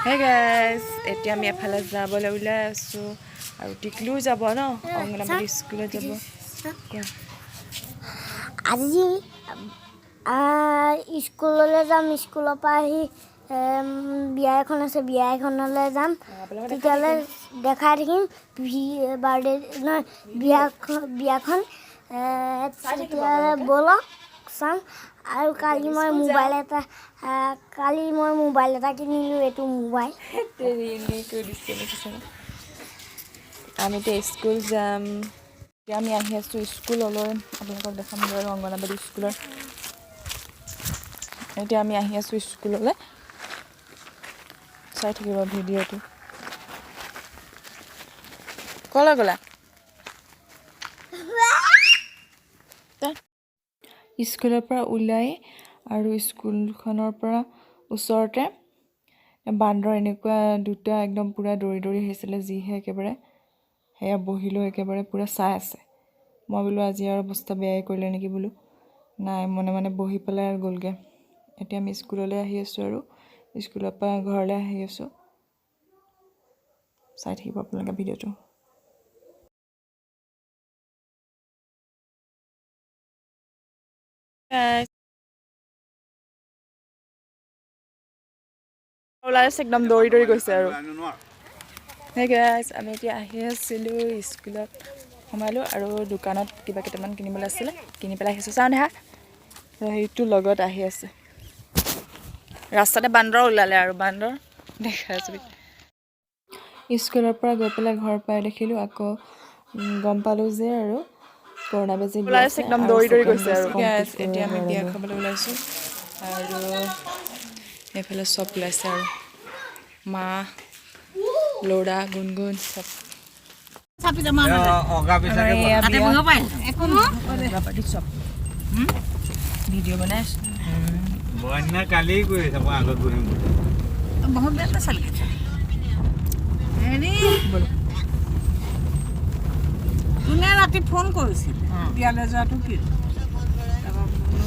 Hey guys, এতিয়া আমি এফালে যাবলৈ ওলাই আছোঁ আৰু টিকলিও যাব ন, অংগনাবাদী স্কুলত যাব। কোৱা। আজি স্কুললৈ যাম। স্কুলৰ পৰা আহি বিয়া এখন আছে, বিয়া এখনলৈ যাম। তেতিয়াহ'লে দেখাই থাকিম বাৰ্থডে নহয়, বিয়াখন। তেতিয়াহ'লে ব'লক চাম। আৰু কালি মই মোবাইল এটা কিনিলোঁ, এইটো মোবাইল। এনেকৈ দিছে, দেখিছে ন? আমি এতিয়া স্কুল যাম। এতিয়া আমি আহি আছোঁ স্কুললৈ। আপোনালোকক দেখামগৈ আৰু অংগনাবাদী স্কুলৰ। এতিয়া আমি আহি আছোঁ স্কুললৈ। চাই থাকিব ভিডিঅ'টো। ক'লৈ গ'লা? স্কুলৰ পৰা ওলাই আৰু স্কুলখনৰ পৰা ওচৰতে বান্দৰ এনেকুৱা দুটা একদম পূৰা দৌৰি দৌৰি আহিছিলে, যিহে একেবাৰে সেয়া বহিলৈ একেবাৰে পূৰা চাই আছে। মই বোলো আজি আৰু অৱস্থা বেয়াই কৰিলে নেকি বোলো। নাই, মনে মনে বহি পেলাই আৰু গ'লগৈ। এতিয়া আমি স্কুললৈ আহি আছোঁ আৰু স্কুলৰ পৰা ঘৰলৈ আহি আছোঁ। চাই থাকিব আপোনালোকে ভিডিঅ'টো। ওলাই আছে, একদম দৌৰি দৌৰি গৈছে। আৰু হে গাইজ, আমি এতিয়া আহি আছিলোঁ, স্কুলত সোমালোঁ আৰু দোকানত কিবা কেইটামান কিনিবলৈ আছিলে, কিনি পেলাই আহিছোঁ। চাওঁ দেখা, সেইটো লগত আহি আছে। ৰাস্তাতে বান্দৰ ওলালে আৰু বান্দৰ দেখাই আছোঁ। স্কুলৰ পৰা গৈ পেলাই ঘৰ পাই দেখিলোঁ আকৌ গম পালোঁ যে আৰু কৰোণা বেজি ওলাই আছে, একদম দৌৰি দৌৰি গৈছে। আৰু এতিয়া আমি বিয়া খাবলৈ ওলাইছোঁ আৰু এইফালে চব ওলাইছে আৰু মা, ল'ৰা, গুণগুণ চব। আমাৰ এয়া বিয়া চব ভিডিঅ' বনাই আছোঁ। বন্যা কালি কৰি আছে, মই আগত বহিম বুলি। বহুত বেয়া ছোৱালীকেইটা হেৰি। ব'লো। কোনে ৰাতি ফোন কৰিছিল, বিয়ালৈ যোৱাটো কি? তাৰপৰা বোলো,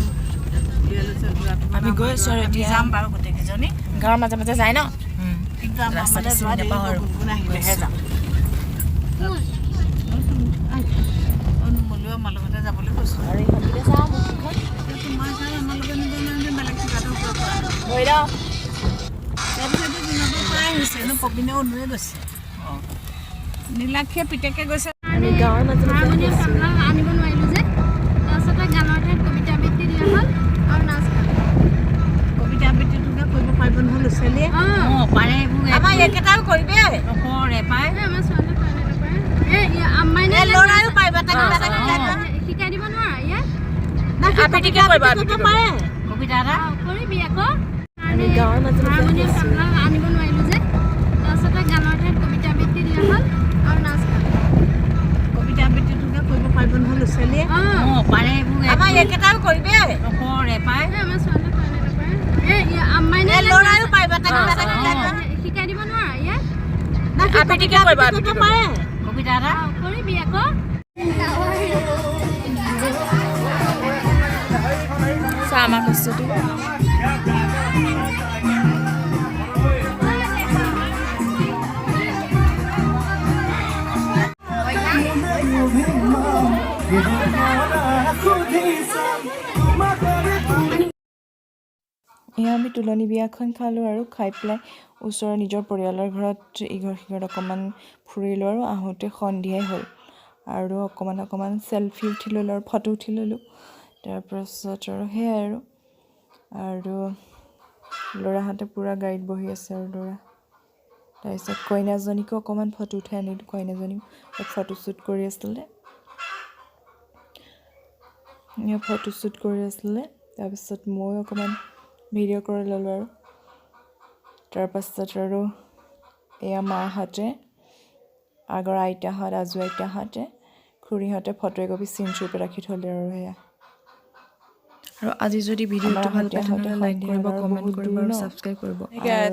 বিয়ালৈ যোৱাটো মানে আমি গৈ আছোঁ আৰু আমি এতিয়া। যাম বাৰু গোটেইকেইজনী। গাঁৱৰ মাজে মাজে যায় ন। কিন্তু আমাৰ ৰাস্তাতে মানে চিনি যোৱা দেৰি নাপাওঁ হ'ব, আৰু। গুণগুণ আহিলেহে যাম। অনুমূল্য আমাৰ লগতে যাবলৈ কৈছোঁ। আৰু ইহঁতকেইটা চাওঁ মুখখন। তোমাৰ চাগে আমাৰ লগত নিব নোৱাৰিলে, বেলেগ কিবা এটা হ'ব পাৰে। ধৰি লওঁ। তাৰপিছতে দিনতো প্ৰায় হৈছে ন, পবিনে অনুৱে গৈছে, নীলাক্ষীয়ে পিতেকে গৈছে। আমি গাঁৱৰ মাজে মাজে আহি হাৰমনিয়াম আছোঁ। তাবলা আনিব নোৱাৰিলোঁ যে। তাৰপিছতে গানৰ ঠাইত কবিতা আবৃত্তি দিয়া হ'ল আৰু নাচ গান। কবিতা আবৃত্তিটোকে কৰিব পাৰিব নহয় ল'ৰা ছোৱালীয়ে। অঁ। পাৰে এইবোৰ। আমাৰ এইকেইটাও কৰিবে। নকৰে পাই। এই আমাৰ ছোৱালীয়ে পাৰে নাপাৰে। এই মাইনা। এই ল'ৰায়ো পাৰিব, তাক কিবা এটা শিকাই দিয়া। শিকাই দিব নোৱাৰা ইয়াত? না, সি আবৃত্তিকে কবিতা কৰিব, আবৃত্তি কৰিব আবৃত্তি। পাৰে। কবিতা এটা। অঁ, কৰিবি আকৌ। আমি গাঁৱৰ মাজে মাজে আহি হাৰমনিয়াম আছোঁ। তাবলা আনিব নোৱাৰিলোঁ যে। তাৰপিছতে গানৰ ঠাইত কবিতা আবৃত্তি দিয়া হ'ল আৰু নাচ গান। কবিতা আবৃত্তিটোকে কৰিব পাৰিব নহয় ল'ৰা ছোৱালীয়ে। অঁ। অঁ, পাৰে এইবোৰ। আমাৰ এইকেইটাও কৰিবে। নকৰে পাই। এই আমাৰ ছোৱালীয়ে পাৰে নাপাৰে। এই মাইনা। এই ল'ৰায়ো পাৰিব, তাক কিবা এটা শিকাই দিয়া। শিকাই দিব নোৱাৰা ইয়াত? না, সি আবৃত্তিকে কবিতা কৰিব, আবৃত্তি কৰিব আবৃত্তি। পাৰে। কবিতা এটা। অঁ, কৰিবি আকৌ। চা আমাৰ বস্তুটো। এয়া আমি তোলনি বিয়াখন খালোঁ আৰু খাই পেলাই ওচৰৰ নিজৰ পৰিয়ালৰ ঘৰত ইঘৰ সিঘৰত অকণমান ফুৰিলোঁ আৰু আহোঁতে সন্ধিয়াই হ'ল। আৰু অকণমান অকণমান চেলফি উঠি ল'লোঁ আৰু ফটো উঠি ল'লোঁ। তাৰপাছত আৰু সেয়াই আৰু আৰু ল'ৰাহঁতে পূৰা গাড়ীত বহি আছে আৰু ল'ৰা। তাৰপিছত কইনাজনীকো অকণমান ফটো উঠাই আনিলোঁ। কইনাজনীও ফটোশ্বুট কৰি আছিলে, ফটোশ্বুট কৰি আছিলে। তাৰপিছত ময়ো অকণমান ভিডিঅ' কৰি ল'লোঁ। আৰু তাৰপাছত আৰু এয়া মাহঁতে, আগৰ আইতাহঁত, আজো আইতাহঁতে, খুৰীহঁতে ফটো একপি চিনস্বৰূপে ৰাখি থ'লে। আৰু সেয়া। আৰু আজি যদি ভিডিঅ'টো ভাল পায়, আমাৰ তেনেহ'লে লাইক সন্ধিয়া কৰিব, হ'ল আৰু কমেণ্ট বহুত কৰিব দূৰ আৰু ন। ছাবস্ক্ৰাইব কৰিব।